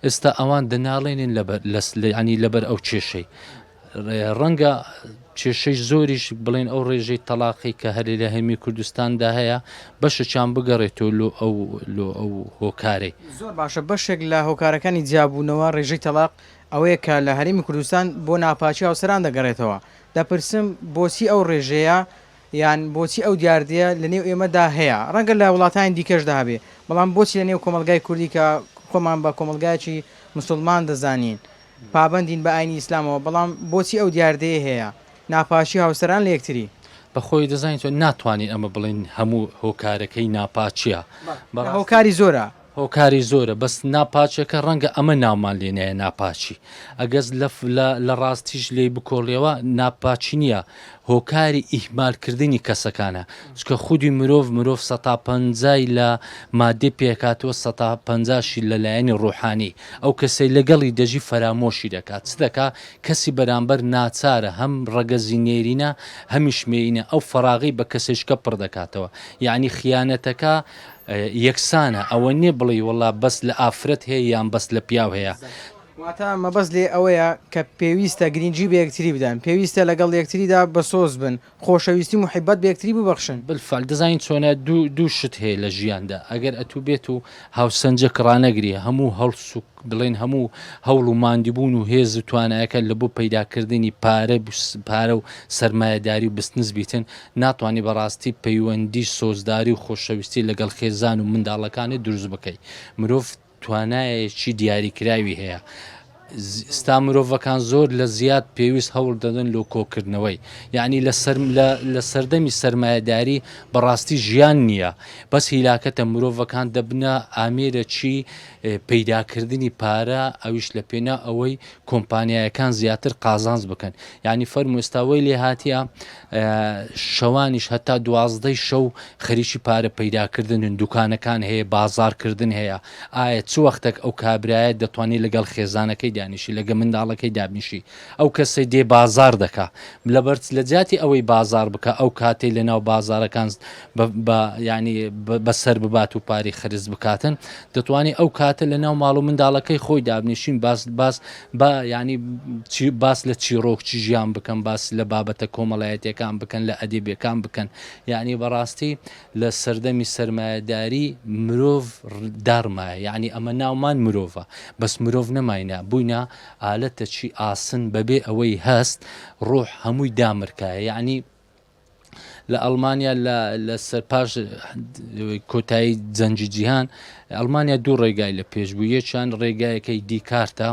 ئێستا ئەوان دەناڵێنن لەبەر ینی لەبەر ئەو کێشەی ڕەنگە کێشەی زۆریش بڵێن ئەو ڕێژەی تەلاقی کە هەرێ لە هەرێمی کوردستاندا هەیە بەشێکیان بگەڕێتەوە لۆ ئەو لۆ ئەو هۆکارەی. زۆر باشە بەشێک لە هۆکارەکانی جیابوونەوە ڕێژەی تەڵاق ئەوەیە کە لە هەرێمی کوردستان بۆ ناپاکی هاوسەران دەگەڕێتەوە دەپرسم بۆچی ئەو ڕێژەیە یان بۆچی ئەو دیاردەیە لە نێو ئێمەدا هەیە ڕەنگە لە وڵاتانی دیکەشدا هەبێ بەڵام بۆچی لە نێو کۆمەڵگای کوردی کە خۆمان بە کۆمەڵگایەکی مسوڵمان دەزانین پابەندین بە ئاینی ئیسلامەوە، بەڵام بۆچی ئەو دیاردەیە هەیە؟ ناپاکی هاوسەران لە یەکتری. بە خۆی دەزانیت چۆن ناتوانین ئەمە بڵێین هەموو هۆکارەکەی ناپاکیە بەڕاستی هۆکاری زۆرە. هۆکاری زۆرە بەس ناپاکیەکە ڕەنگە ئەمە ناومان لێ نایە ناپاکی ئەگەز لە لە ڕاستیش لێی بکۆڵیەوە ناپاکی نییە هۆکاری ئیهمال کردنی کەسەکانە چونکە خودی مرۆڤ مرۆڤ سەتا پەنجای لە ماددی پێکهاتووە سەتا پەنجاشی لە لایەنی ڕۆحانی ئەو کەسەی لەگەڵی دەژی فەرامۆشی دەکات چ دەکا کەسی بەرامبەر ناچارە هەم ڕەگەزی نێرینە هەمیش مێینە ئەو فەراغەی بە کەسێکە پڕ دەکاتەوە یەعنی خیانەتەکە یەکسانە ئەوە نیە بڵێی وەڵا بەس لە ئافرەت هەیە یان بەس لە پیاو هەیە. واتە مەبەست لێی ئەوەیە کە پێویستە گرینگی بە یەکتری بدەن، پێویستە لەگەڵ یەکتریدا بەسۆز بن، خۆشەویستی و موحیبەت بە یەکتری ببەخشن. بالفعل دەزانی چۆنە دوو شت هەیە لە ژیاندا ئەگەر ئەتوو بێت و هاوسەنجەک ڕانەگری هەموو هەڵس و بڵێن هەموو هەوڵ و ماندیبوون و هێز و توانایەکە لە بۆ پەیداکردنی پارە پارە و سەرمایەداری و بسنس بیتن ناتوانی بەڕاستی پەیوەندی سۆزداری و خۆشەویستی لەگەڵ خێزان و منداڵەکانت دروست بکەی مرۆڤ توانایەکی دیاریکراوی هەیە. ئستا مرۆڤەکان زۆر لە زیاد پێویست هەوڵ دەدەن لۆ کۆکردنەوەی. یەعنی لە سەر لە لە سەردەمی سەرمایەداری بەڕاستی ژیان نییە. بەس هیلاکەتە مرۆڤەکان دەبنە ئامێرەکی پەیداکردنی پارە ئەویش لە پێناو ئەوەی کۆمپانیایەکان زیاتر قازانج بکەن. یەعنی فەرموو ئێستا وەی لێ هاتیە شەوانیش هەتا دوازدەی شەو خەریکی پارە پەیداکردنن، دوکانەکان هەیە، بازاڕکردن هەیە، ئایا چ وەختەک ئەو کابرایە دەتوانی لەگەڵ خێزانەکەی دانیشی، لەگە منداڵەکەی دابنیشی، ئەو کەسەی دێ بازاڕ دەکا لەبەر لە جیاتی ئەوەی بازاڕ بکا ئەو کاتەی لەناو بازاڕەکان بە یانی بەسەر ببات و پارەی خەرج بکاتن دەتوانی ئەو کاتە لەناو ماڵ و منداڵەکەی خۆی دابنیشین باس باس با یانی چی باس لە چیڕۆکچی ژیان بکەن باس لە بابەتە کۆمەڵایەتیەکان بکەن لە ئەدەبیەکان بکەن یانی بەڕاستی لە سەردەمی سەرمایەداری مرۆڤ داڕمایە یانی ئەمە ناومان مرۆڤە بەس مرۆڤ نەماینە بووینە ئالەتەکی ئاسن بەبێ ئەوەی هەست ڕۆح هەمووی دامرکایە یانی لە ئەڵمانیا لە لەسەر پاش کۆتایی جەنگی جیهان ئەڵمانیا دوو ڕێگای لە پێش بوو یەکیان ڕێگایەکەی دیکارتە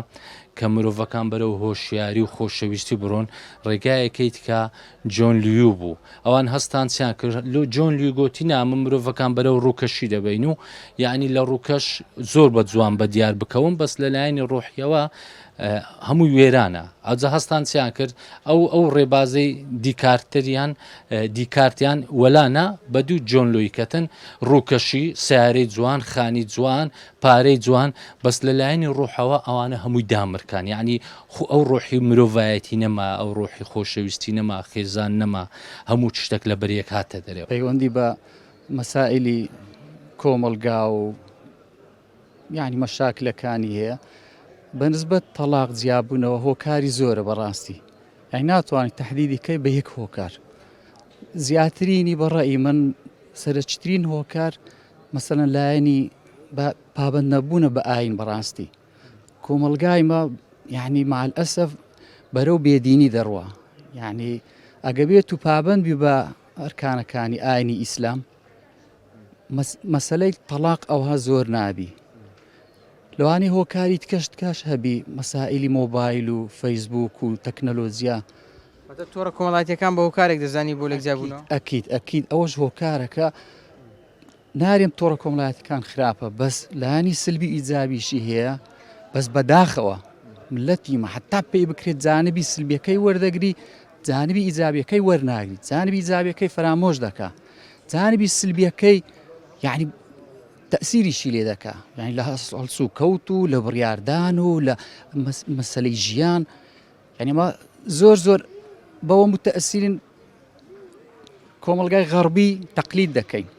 کە مرۆڤەکان بەرەو هۆشیاری و خۆشەویستی بڕۆن ڕێگایەکەی تکە جۆن لیو بوو ئەوان هەستان چیان کرد لۆ جۆن لیو گۆتی نا ئەمە مرۆڤەکان بەرەو ڕووکەشی دەبەین و یعنی لە ڕووکەش زۆر بە جوان بە دیار بکەون بەس لە لایەنی ڕۆحیەوە هەمووی وێرانە ئەوجا هەستان چیان کرد ئەو ئەو ڕێبازەی دیکارتریان دیکارتیان وەلانا بە دوو جۆن لۆی کەتن ڕووکەشی سیارەی جوان خانی جوان پارەی جوان بەس لە لایەنی ڕوحەوە ئەوانە هەمووی دامرکان یعنی خو ئەو ڕۆحی مرۆڤایەتی نەما ئەو ڕۆحی خۆشەویستی نەما خێزان نەما هەموو شتێک لە بەریەک هاتە دەرێ. پەیوەندی بە مەسائیلی کۆمەڵگا و یانی مەشاکلەکانی هەیە بە نسبەت تەڵاق جیابوونەوە هۆکاری زۆرە بەڕاستی یانی ناتوانانی تهدیدی کەی بە یەک هۆکار. زیاترینی بە ڕەئی من سەرەکیترین هۆکار مەسەلەن لایەنی پابەند نەبوونە بە ئاین بەڕاستی کۆمەڵگای مە یعنی مع الاسف بەرەو بێدینی دەڕوا یعنی ئەگە بێت و پابند بی بە ئەرکانەکانی ئاینی ئیسلام مەسلەی تەلاق ئەوها زۆر نابی لەوانی هۆکاری تکەش تکاش هەبی مەسائلی مۆبایل و فەیسبوک و تەکنەلۆجیا واتە تۆڕە کۆمەڵایەتیەکان بە هۆکارێک دەزانی بۆ لێک جیابوونەوە؟ ئەکید ئەکید ئەوەش هۆکارەکە نارێم تۆڕە کۆمەڵایەتەکان خراپە بەس لایەنی سلبی ئیجابیشی هەیە بەس بەداخەوە ملەتی مە حتا پێی بکرێت جانبی سلبیەکەی وەردەگری جانبی ئیجابیەکەی وەرناگری جانبی ئیجابیەکەی فەرامۆش دەکا جانبی سلبیەکەی یعنی تەئسیریشی لێ دەکا یانی لە هەڵسوکەوت و لە بڕیاردان و لە مەسەلەی ژیان یعنی ئەمە زۆر زۆر بەوە متەئسیرین کۆمەڵگای غەڕبی تەقلید دەکەین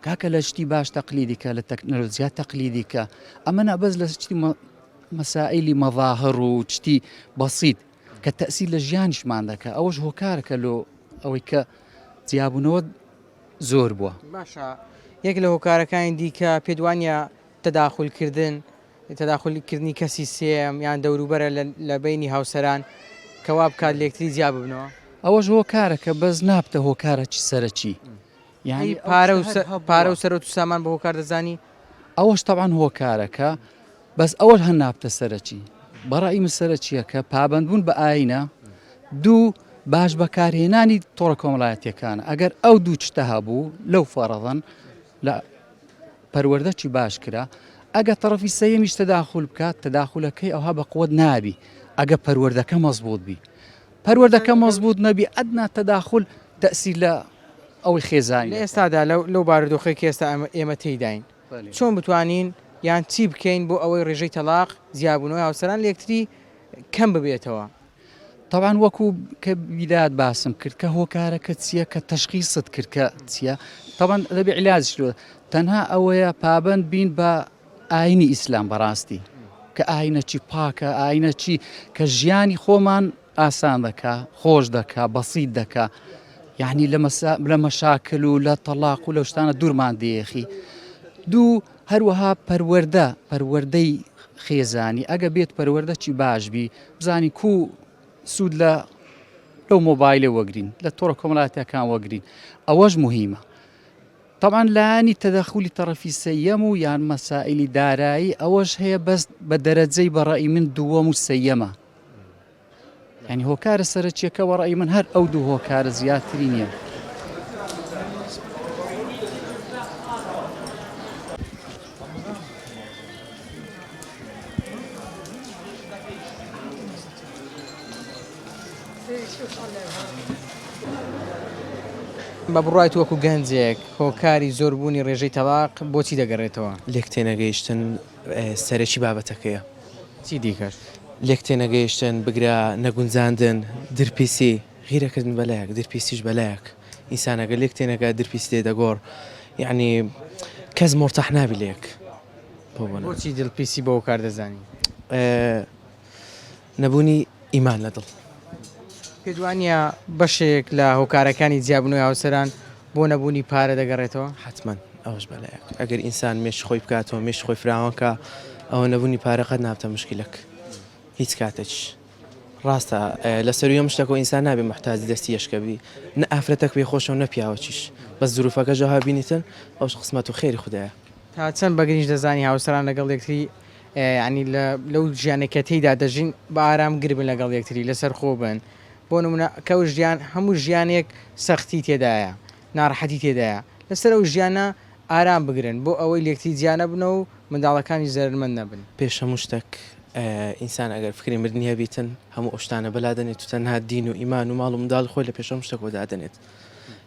کاکە لە شتی باش تەقلیدی کە لە تەکنەلۆجیا تەقلیدی کە ئەمە نا بەس لە شتی مەسائلی مەظاهر و شتی بەسیت کە تەئسیر لە ژیانیشمان دەکا ئەوەش هۆکارەکە لۆ ئەوەی کە جیابوونەوە زۆر بووە. باشە یەک لە هۆکارەکانی دیکە پێت وانیە تەداخول کردن تەداخول کردنی کەسی سێیەم یان دەوروبەرە لە بەینی هاوسەران کە وا بکات لێکتری جیا ببنەوە؟ ئەوەش هۆکارەکە بەس نابتە هۆکارەکی سەرەکی یانی پارە و پارە و سەرۆت و سامان بە هۆکار دەزانی؟ ئەوەش تەبعەن هۆکارەکە بەس ئەوەش هەر نابتە سەرەکی بەڕای من سەرەکیەکە پابەندبوون بە ئاینە دوو باش بەکارهێنانی تۆڕە کۆمەڵایەتیەکانە ئەگەر ئەو دوو شتە هەبوو لەو فەڕەضەن لە پەروەردەکی باش کرا ئەگە تەڕەفی سێیەمیش تەداخول بکات تەداخولەکەی ئەوها بە قوت نابی ئەگە پەروەردەکە مەزبوط بی پەروەردەکە مەزبوط نەبی ئەدنا تەداخول تەسیر لە ئەوەی خێزانی لە ئێستادا لەو بارودۆخەی کە ئێستا ئێمە تێیداین چۆن بتوانین یان چی بکەین بۆ ئەوەی ڕێژەی تەڵاق، جیابوونەوەی هاوسەران لە یەکتری کەم ببێتەوە؟ تەبعەن وەکو کە بیدایەت باسم کرد کە هۆکارەکە چییە کە تەشخیصت کرد کە چییە تەبعەن دەبێ عیلاجش لۆ تەنها ئەوەیە پابەند بین بە ئاینی ئیسلام بەڕاستی کە ئاینەکی پاکە ئاینەکی کە ژیانی خۆمان ئاسان دەکا خۆش دەکا بەسیت دەکا یعنی لە مەسا لە مەشاکل و لە تەلاق و لەو شتانە دوورمان دێخی دوو هەروەها پەروەردە پەروەردەی خێزانی ئەگە بێت پەروەردە چی باش بی بزانین کو سوود لە لەو مۆبایلە وەگرین لە تۆڕە کۆمەڵاتیەکان وەگرین ئەوەش مهمە طبعا لایەنی تەدەخولی تەڕەفی سێیەم و یان مەسائلی دارایی ئەوەش هەیە بەس بە دەرەجەی بە ڕەئی من دووەم و سێیەمە یانی هۆکارە سەرەکیەکە وە ڕەئی من هەر ئەو دوو هۆکارە زیاتری نییە. بە بڕوای تۆ وەکو گەنجێک هۆکاری زۆربوونی ڕێژەی تەڵاق بۆچی دەگەڕێتەوە؟ لێکتێنەگەیشتن سەرەکی بابەتەکەیە. چی دیکەش؟ لێکتێنەگەیشتن، بگرە نەگونجاندن، درپیسی، غیرەکردن بەلایەک، درپیسیش بەلایەک. ئینسان ئەگەر لێک تێنەگات درپیسی دێتە گۆڕ. یەعنی کەس مورتاح نابی لە یەک. بۆچی دڵپیسی بە هۆکار دەزانی؟ نەبوونی ئیمان لە دڵ. پێت وانییە بەشێک لە هۆکارەکانی جیابوونەوەی هاوسەران بۆ نەبوونی پارە دەگەڕێتەوە؟ حەتمەن ئەوەش بەلایەک. ئەگەر ئینسان مێشکی خۆی بکاتەوە، مێشکی خۆی فراوان کا، ئەوە نەبوونی پارە قەت نابتە مشکلەک. هیچ کاتێکیش. ڕاستە لە سەرووی هەموو شتەکەوە ئینسان نابێ موحتاجی دەستی یەشکە بی. نە ئافرەتەک پێی خۆشە و نە پیاوەکیش. بەس زروفەکەش ئەوها بینیتن، ئەوەش قسمەت و خێری خودایە. تا چەند بە گرینگ دەزانی هاوسەران لەگەڵ یەکتری یانی لە لەو ژیانەی کە تێیدا دەژین بە ئارامگر بن لەگەڵ یەکتری لەسەرخۆ بن بۆ نمونە کە ئەو ژیان هەموو ژیانێک سەختی تێدایە ناڕەحەتی تێدایە لەسەر ئەو ژیانە ئارام بگرن بۆ ئەوەی لێکتری جیا نەبنەوە و منداڵەکانیش زەرەرمەند نەبن. پێش هەموو شتەک ئینسان ئەگەر فکری مردنی هەبیتن هەموو ئەو شتانە بەلا دەنێت و تەنها دین و ئیمان و ماڵ و منداڵی خۆی لە پێش هەموو شتەکەوە دادەنێت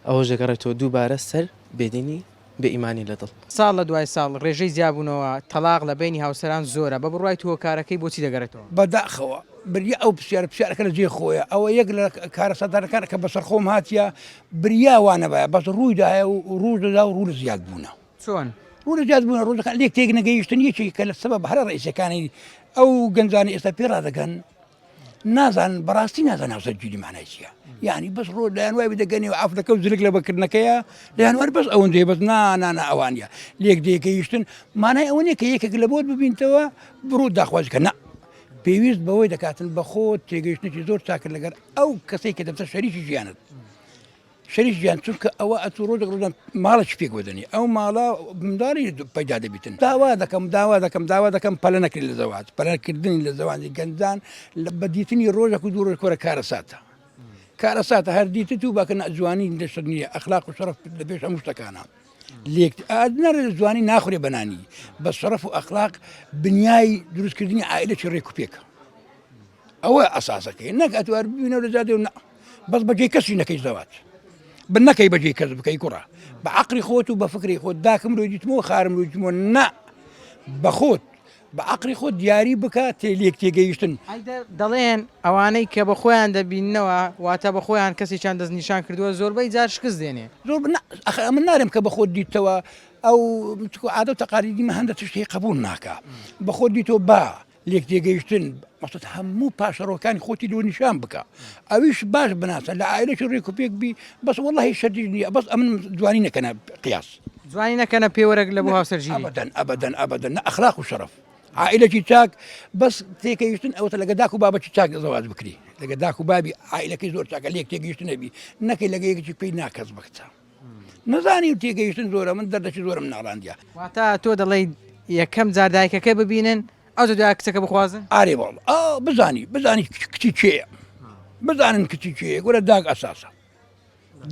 ئەوەش دەگەڕێتەوە دووبارە سەر بێدینی بێ ئیمانی لە دڵ. ساڵ لە دوای ساڵ ڕێژەی جیابوونەوە، تەڵاق، لە بەینی هاوسەران زۆرە، بە بڕوای تو هۆکارەکەی بۆچی دەگەڕێتەوە؟ بەداخەوە بریا ئەو پرسیارە پرسیارەکە لە جێی خۆیە ئەوە یەک لە کارەساتدارەکانە کە بەسەر خۆم هاتیە بریا وا نەبایە بەس ڕووی دایە و ڕوو دەدا و ڕوو لە زیاد بوونە. چۆن؟ ڕوو لە زیاد بوونە ڕوو لێک تێک نەگەیشتن یەکێکە لە سەبەب هەرە ڕئیسیەکانی ئەو گەنجانەی ئێستا پێ ڕادەگەن. نازانن بەڕاستی نازانن هاوسەرگیری مانای چییە یعنی بەس ڕۆ لایەن وای بدەگەنی و ئافرەکە و زلک لە بەکردنەکەیە لایەن وەر بەس ئەوەندەیە بەس نا نا نا ئەوانە لێک دێگەیشتن مانای ئەوە نییە کە یەکێک لە بۆت ببینتەوە بڕۆ داخوازی کە نا پێویست بەوەی دەکاتن بە خۆت تێگەیشتنێکی زۆر چاکرد لەگەر ئەو کەسێک کە دەبتە شەریکی ژیانت شەریک گیان چونکە ئەوە ئەتوو ڕۆژێک ڕۆژان ماڵێکی پێک وەدەنی ئەو ماڵە منداڵی پەیدا دەبیتن داوا دەکەم داوا دەکەم داوا دەکەم پەلە نەکرێت لە زەواج پەلەکردنی لە زەوانی گەنجان لە بە دیتنی ڕۆژێک و دوو ڕۆژ کۆرە کارەساتە کارەساتە هەر دیتت و باکە جوانی لەشت نییە ئەخلاق و شەرەف لە پێش هەموو شتەکانە لێک نەرێ جوانی ناخورێ بەنانی بە شەرەف و ئەخلاق بنیای دروستکردنی عائلەکی ڕێک و پێکە ئەوە ئەساسەکەی نەک ئەتوار ببینەوە لە جادێ و نا بەس بەجێی کەسی نەکەی زەواج بن نەکەی بەجێی کەس بکەی کوڕە بە عقلی خۆت و بە فکری خۆت داکم لۆی دیتمەوە خارم لۆی دیتمەوە نا بە خۆت بە عقلی خۆت دیاری بکە تێ لێک تێگەیشتن. دەڵێن ئەوانەی کە بە خۆیان دەبیننەوە واتە بە خۆیان کەسێکیان دەستنیشان کردووە زۆربەی جار شکست دێنێ. زۆر نا ئەخر ئەمن نارێم کە بە خۆت دیتەوە ئەو چکو عادە و تەقالیدی مە هەندە تشت هەیە قبوڵ ناکا بە خۆت دیتەوە با لێکتێگەیشتن مەقسەد هەموو پاشەڕۆکانی خۆتی لۆ نیشان بکە ئەویش باش بناسە لە عائلەکی ڕێک و پێک بی بەس وەڵڵاهی شەرتیش نییە بەس ئەمن جوانی نەکەنە قیاس جوانی نەکەنە پێوەرەک لە بۆ هاوسەرگیری ئەبەدەن ئەبەدەن ئەبەدەن نە ئەخلاق و شەرەف عائلەکی چاک بەس تێکەیشتن ئەوەتە لەگە داک و بابەتی چاک زەواج بکری لەگە داک و بابی عائلەکەی زۆر چاکە لێک تێگەیشتن نەبی نەکەی لەگە یەکێکی پێی ناکەس بکچە نەزانی و تێگەیشتن زۆرە من دەردەکی زۆرم ناڵاندیە. واتە تۆ دەڵێی یەکەم جار دایکەکە ببینن ئەوجا دوای کچەکە بخوازن؟ ئارێ واللە ئا بزانی بزانی کچی کێیە بزانن کچی کێیە گورە داک ئەساسە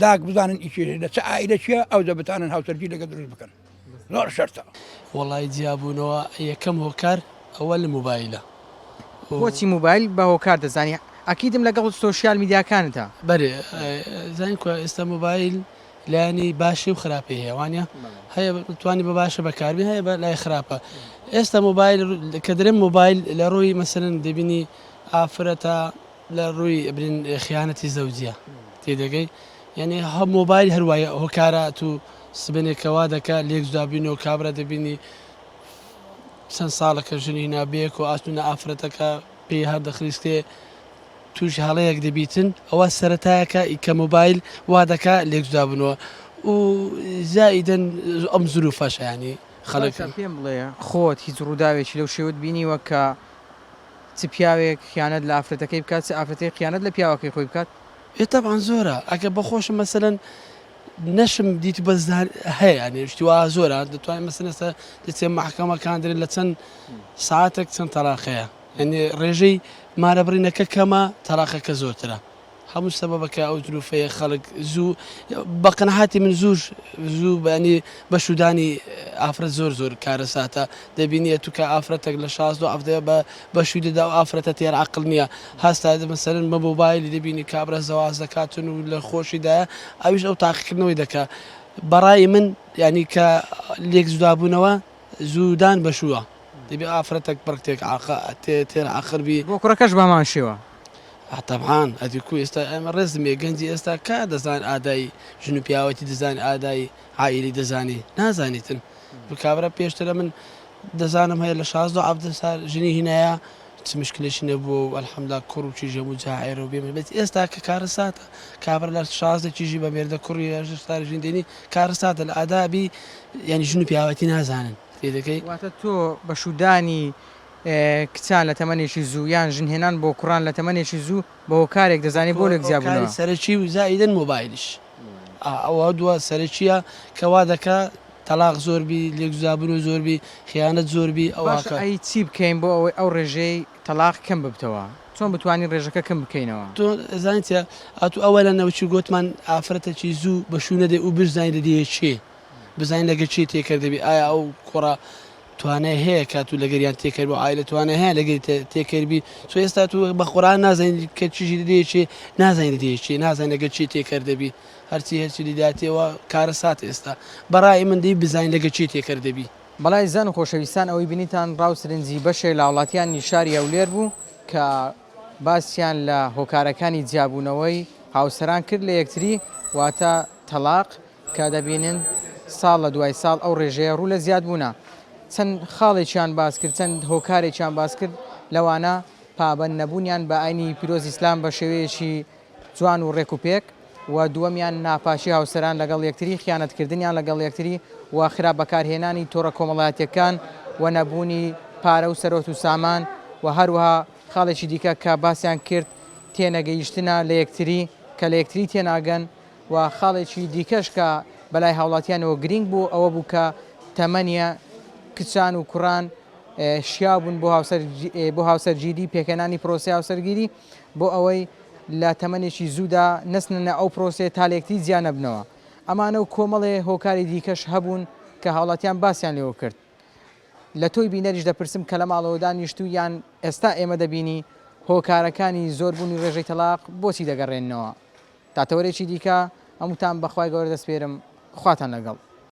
داک بزانن ئیشێ لە چ عائلە چیە ئەوجا بتانن هاوسەرگیری لەگە دروست بکەن زۆر شەرتە. وەڵای جیابوونەوە یەکەم هۆکار ئەوە لە موبایلە. بۆچی موبایل بە هۆکار دەزانی؟ ئەکیدم لەگەڵ سۆشیال میدیاکانتە. بەرێ زانین کوا ئێستا مۆبایل لایەنی باشی و خراپی هەیە وانە هەیە توانی بە باشە بەکاربی هەیە بە لای خراپە ئێستا مۆبایل کە درێن مۆبایل لە ڕووی مەسەرن دەبینی ئافرەتە لە ڕووی برین خیانەتی زەوجیە تێدەگەی یعنی هە مۆبایل هەروایە هۆکارات و سبنێکەوە دەکە لێک جدابینەوە کابرا دەبینی چەند ساڵەکە ژنی نابێک و ئاسونە ئافرەتەکە پێی هەردەخلیسکێ تووشی هەڵەیەک دەبیتن ئەوە سەرەتایەکە کە مۆبایل وا دەکا لێک جودا بنەوە و زائیدەن ئەم زروفەش یانی خەڵک. باشە پێم بڵێ خۆت هیچ ڕووداوێکی لەو شێوەت بینیوە کە چ پیاوێک خیانەت لە ئافرەتەکەی بکات چ ئافرەتێک خیانەت لە پیاوەکەی خۆی بکات؟ ئێ تەبعەن زۆرە ئەگەر بەخۆشم مەسەلەن نەشم دیت بەس هەیە یانی شتی وا زۆرە دەتوانین مەسەلەن ئێستا دەچێ مەحکەمەکان درێن لە چەند سەعاتێک چەند تەلاق هەیە یانی ڕێژەی مارەبڕینەکە کەمە تەلاقەکە زۆرترە هەموو سەبەبەکە ئەو زروفەیە خەڵک زوو بە قەناعەتی من زووش زوو بەنی بە شوودانی ئافرەت زۆر زۆر کارەساتە دەبینیە تو کە ئافرەتێک لە شازدە و حەڤدە بە بە شووی دەدا و ئافرەتە تێر عەقڵ نییە هەستا مەسەلەن بە مۆبایلی دەبینی کابرا زەواج دەکاتن و لە خۆشیدایە ئەویش ئەو تاقیکردنەوەی دەکا بەڕای من یعنی کە لێک جودابوونەوە زوودان بە شووە دەبێ ئافرەتێک بڕکتێک تێر عەقڵ بی. بۆ کوڕەکەش بە هەمان شێوە. تەبعان ئەدی کو ئێستا ئێمە ڕێزم یە گەنجی ئێستا کا دەزان ئادای ژن و پیاوەتی دەزان ئادای عائیلی دەزانی نازانیتن کابرا پێشترە من دەزانم هەیە لە 16 عەبدە سال ژنی هینایە چ مشکلێکی نەبووە و الحمدلله کوڕ و کیژ هەموو جاعێرە و بێ بەس ئێستا کە کارەساتە کابرا لە 16 کیژی بە مێردە کوڕی هەژدە سال ژن دێنی کارەساتە لە ئادابی یعنی ژن و پیاوەتی نازانن تێدەکەی. واتە تۆ بە شوودانی کچان لە تەمەنێکی زوو یان ژن هێنان بۆ کوڕان لە تەمەنێکی زوو بە هۆکارێک دەزانی بۆ لێک جیابوونەوە؟ هۆکاری سەرەکی و زائیدەن مۆبایلیش ئەوە دووە سەرەکیە کە وا دەکا تەلاق زۆر بی لێک جودابوونەوە زۆر بی خیانەت زۆر بی باشە ئەوە ئەی چی بکەین بۆ ئەوەی ئەو ڕێژەی تەلاق کەم ببتەوە چۆن بتوانین ڕێژەکە کەم بکەینەوە؟ تۆ ئەزانی چیە ئەتوو ئەوەلەن ئەوچی گۆتمان ئافرەتەکی زوو بە شوو نەدەی ئوو بشزانی لە دێیە کێ بزانین لەگەر کێ تێکەر دەبی ئایا ئەو کوڕە توانای هەیە کە تو لەگەریان تێکەر بۆ عایلە توانای هەیە لەگەری تێکەر بی چۆ ئێستا تو بە قورئان نازانین کە چیژی لە چێ نازانین لە چێ نازانین لەگەر چێ تێکەر دەبی هەرچی هەرچی لیداتەوە کارەسات ئێستا بەڕای من دی بزانین لەگەر چێ تێکەر دەبی. بەڵێ ئازیزان و خۆشەویستان ئەوەی بینیتان ڕاو سرنجی بەشێک لە هاوڵاتیانی شاری هەولێر بوو کە باسیان لە هۆکارەکانی جیابوونەوەی هاوسەران کرد لە یەکتری واتە تەڵاق کە دەبینن ساڵ لە دوای ساڵ ئەو ڕێژەیە ڕوو لە زیادبوونە. چەند خاڵێکیان باس کرد، چەند هۆکارێکیان باس کرد، لەوانە. پابەند نەبوونیان بە ئاینی پیرۆزی ئیسلام بە شێوەیەکی جوان و ڕێک و پێک و دووەمیان ناپاکی هاوسەران لەگەڵ یەکتری، خیانەتکردنیان لەگەڵ یەکتری و خراپ بەکارهێنانی تۆڕە کۆمەڵایەتیەکان و نەبوونی پارە و سەرۆت و سامان و هەروەها خاڵێکی دیکە کە باسیان کرد تێنەگەیشتنە لە یەکتری کە لە یەکتری تێناگەن و خاڵێکی دیکەش کە بەلای هاوڵاتیانەوە گرینگ بوو ئەوە بوو کە تەمەنیە کچان و کوڕان شیاو بوون بۆ هاوسەر بۆ هاوسەرگیری پێکهێنانی پرۆسەی هاوسەرگیری بۆ ئەوەی لە تەمەنێکی زوودا نەچنە ئەو پرۆسەیە تا لە یەکتری جیا نەبنەوە. ئەمانە و کۆمەڵێ هۆکاری دیکەش هەبوون کە هاوڵاتیان باسیان لێوە کرد. لە تۆی بینەریش دەپرسم کە لە ماڵەوە دانیشتووی یان ئێستا ئێمە دەبینی هۆکارەکانی زۆربوونی ڕێژەی تەڵاق بۆچی دەگەڕێننەوە؟ تا تەوەرێکی دیکە هەمووتان بە خوای گەورە دەسپێرم خواتان لەگەڵ.